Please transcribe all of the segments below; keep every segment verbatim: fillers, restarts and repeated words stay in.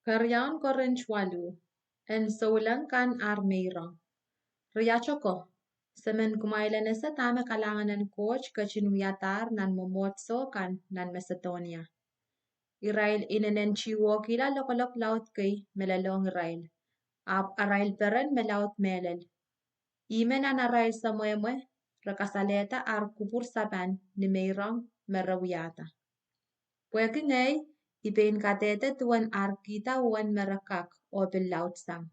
Keriaun Korint waluh. En souleng kan ar meirong. Riat oko, se men kumwail en ese dahme kalahngan en Koht ketin wiadahr nan mwomwohdiso kan nan Masedonia. Irail inenen tiwohkihla lokolok laud kei me lelohng irail, ahpw arail peren me laud mehlel. Ihme nan arail semwehmwe, re kasalehda ar kupwur sapan ni meirong me re wiahda. Pwehki ngehi, I pein kadehde duwen ar kihda uwen me re kak oh pil laudsang.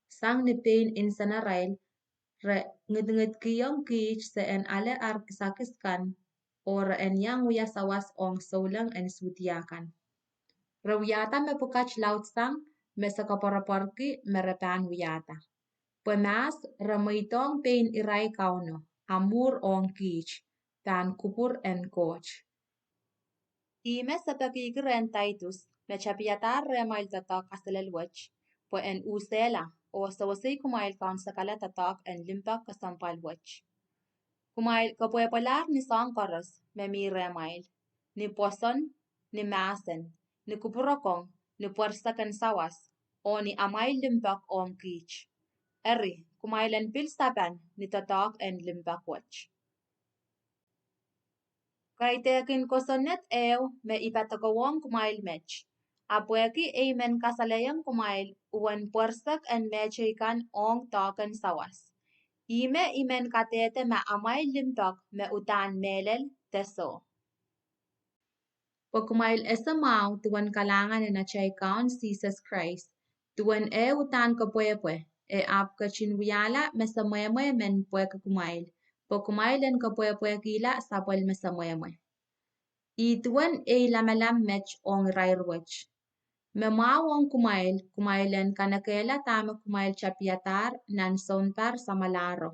Sang ni pein nsenarail, re ngidingidkihong kiht se en ale ar kisakis kan, oh re en iang wia sawas ong souleng en Sudia kan. Re wiahda mepwukat laudsang me se koapworopworki me re pahn wiahda. Pwe mahs re mweidohng pein irail Kauno, a mwuhr ong kiht, pahn kupwur en Koht. Ihme se pekihki rehn Taitus, me tapiadahr rehmwail doadoahk kaselel wet, pwe en usehla, oh sewesei kumwail kaunsekala doadoahk en limpoak kesempwal wet. Kumwail kepwehpwelahr ni soahng koaros me mi rehmwail, ni pwoson, ni mahsen, ni kupwurokong, ni pwerisek en sawas, oh ni amwail limpoak ong kiht. Eri, kumwail en pil sapan ni doadoahk en limpoak wet. Kaidehkin kosonned ehu me I padokowohng kumwail met, a pwehki ei men kasalehiong kumwail uwen pwerisek en mehteikan ong doahk en sawas. Ihme I men kadehde ma amwail limpoak me uhdahn mehlel de soh. Pwe kumwail ese mwahu duwen kalahngan en atail Kaun Sises Krais, duwen eh uhdahn kepwehpwe, e ahpw ketin wiahla me semwehmwe men pwehki kumwail, pwe kumwail en kepwehpwehkihla sapwellime semwehmwe. Ih duwen ei lamalam met ong irair wet. Me mwahu ong kumwail, kumwail en kanekehla dahme kumwail tapiadahr nan sounpar samwalahro.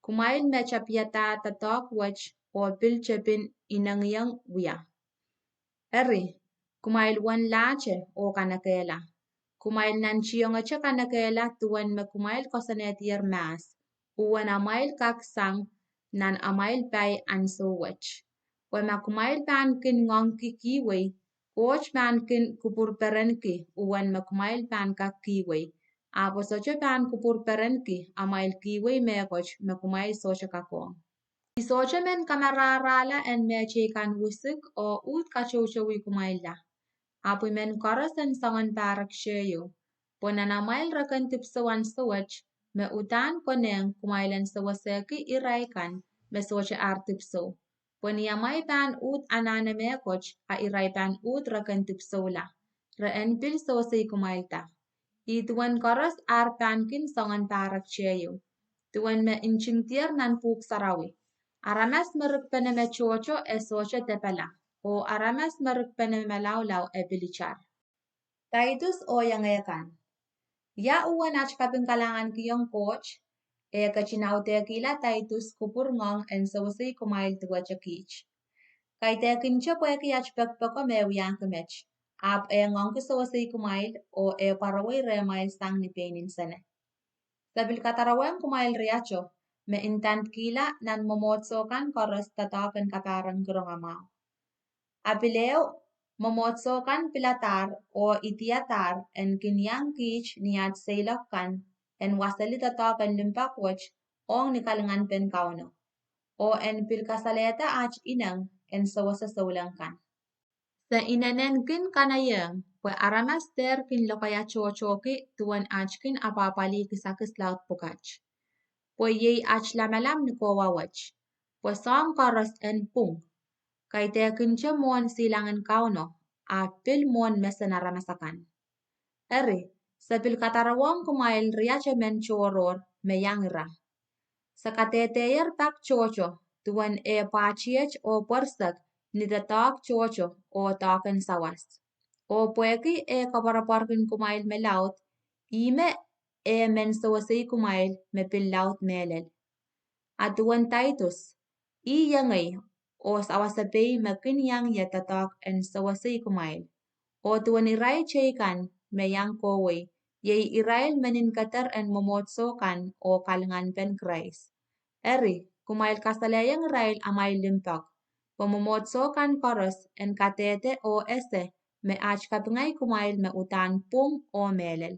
Kumwail me tapiadahr doadoahk wet oh pil tepin inengieng wia. Eri, kumwail wenlahte oh kanekehla. Kumwail nantihongete kanekehla duwen me kumwail koasoanehdier mahs, uwen amwail kak sang nan amwail pai ahnsou wet. Pwe ma kumwail pahn kin ngoangki kihwei, Koht pahn kin kupwurperenki uwen me kumwail pahn kak kihwei, ahpw e sohte pahn kupwurperenki amwail kihwei mehkot me kumwail sohte kakohng. I sohte men kamarahrahla en mehteikan wisik oh uhd katoutowi kumwailla. Ahpw I men koaros en soangen pahrekteieu, pwe nan amwail reken dipwisou ahnsou wet, me uhdahn konehng kumwail en sewesehki irail kan me sohte ar dipwisou. Pwe ni amwail pahn uhd anahne mehkot, a irail pahn uhd reken dipwisoula, re en pil sewesei kumwailda. Ih duwen koaros ar pahn kin soangen pahrekteieu, duwen me ntingdier nan Pwuhk Sarawi: Aramas me rikpene me tohto e sohte depala, oh aramas me rikpene malaulau e pil itar. Taitus oh iengehkan. Ia uwen at kaping kalahngankihong Koht, eh ketin audehkihla Taitus kupwur ngoang en sewesei kumwail duwehte kiht. Kaidehkinte pwehki at pekipeko me wiahki met, ahpw eh ngoangki sewesei kumwail oh eh pwarowei rehmwail sang ni pein nsene. Se pil kadarowohng kumwail riato, me ndandkihla nan mwomwohdiso kan koaros doadoahk en kapahrengki rongamwahu. A pil ehu, mwomwohdiso kan piladahr oh idiadahr en kin iang kiht ni at seiloak kan, en waseli doadoahk en limpoak wet ong ni kalinganpen Kauno, oh en pil kasalehda at ineng en sewese souleng kan. Se inenen kin kanaiehng pwe aramas dehr kin lokaia tohtohki duwen at kin apwahpwalih kisakis laud pwukat. Pwe iei at lamalam ni kowa wet, pwe soahng koaros en pwung. Kaidehkinte mwohn silangin Kauno, ahpw pil mwohn mesen aramas akan. Eri, se pil kadarowohng kumwail riato men tohrohr me iang ira. Se kadehdehier pak tohto, duwen eh pwahtiet oh pwerisek ni doadoahk tohto oh doahk en sawas. Oh pwehki eh koapworopworki kumwail me laud, ihme eh men sewesei kumwail me pil laud mehlel. A duwen Taitus, ih iengei oh sawasepei me kin iang ie doadoahk en sewesei kumwail. Oh duwen irail teikan me iang kohwei, iei irail menin keder en mwomwohdiso kan oh kalinganpen Krais. Eri, kumwail kasalehiong irail amwail limpoak, pwe mwomwohdiso kan koaros en kadehde oh ese me aht kapinga kumwail me uhdahn pwung oh mehlel.